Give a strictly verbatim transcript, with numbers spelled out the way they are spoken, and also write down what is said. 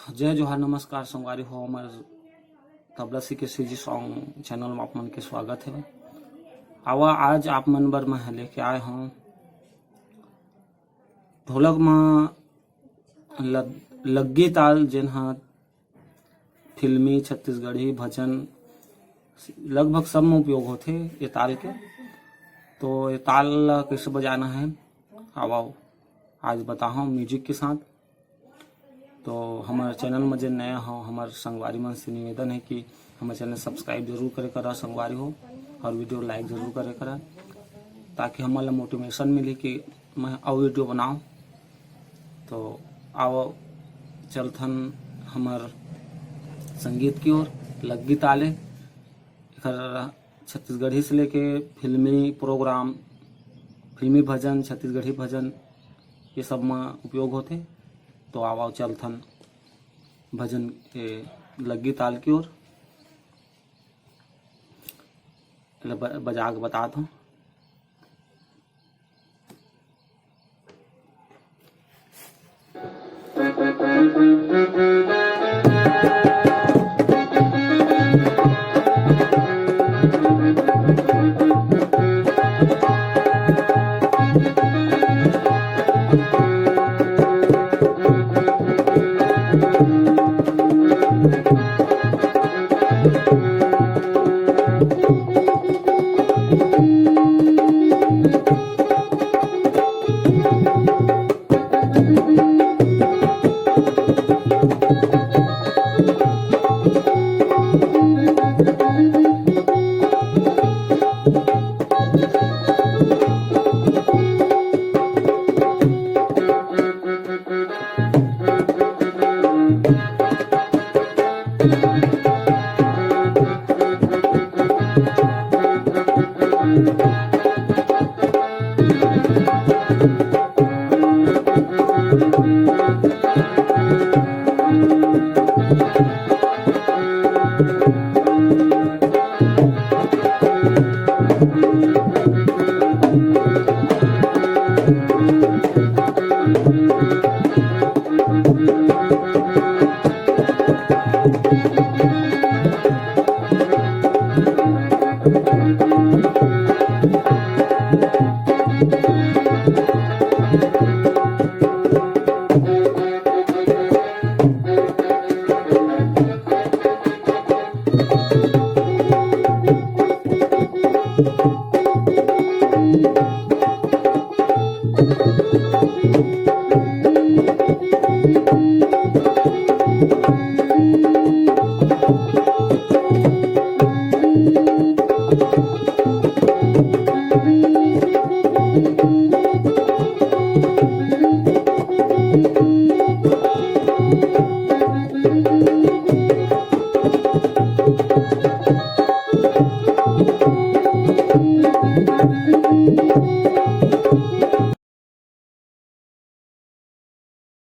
जय जोहार, नमस्कार संगवारी हो, हमर तबला सी के सी जी सॉन्ग चैनल में आप मन के स्वागत हे। आवा, आज आप मन बर मैं लेके आए हूँ ढोलक म लग-, लग्गी ताल, जेन ह फिल्मी छत्तीसगढ़ी भजन लगभग सब में उपयोग होथे ये ताल के। तो ये ताल ला कैसे बजाना है, आवा आज बताहूँ म्यूजिक के साथ। तो हमर चैनल में जे नया हो, हमर संगवारी मन से निवेदन है कि हमर चैनल सब्सक्राइब जरूर करे करा संगवारी हो, और वीडियो लाइक जरूर करे करा, ताकि हमन ला मोटिवेशन मिली कि मैं अउ वीडियो बनाऊँ। तो आओ चलथन हमर संगीत की ओर। लग्गी ताले एकर छत्तीसगढ़ी से लेके फिल्मी प्रोग्राम, फिल्मी भजन, छत्तीसगढ़ी भजन, ये सब में उपयोग होथे। तो आओ चलथन भजन के लग्गी ताल की ओर। ल-, ब-, बजा के बतात हूँ।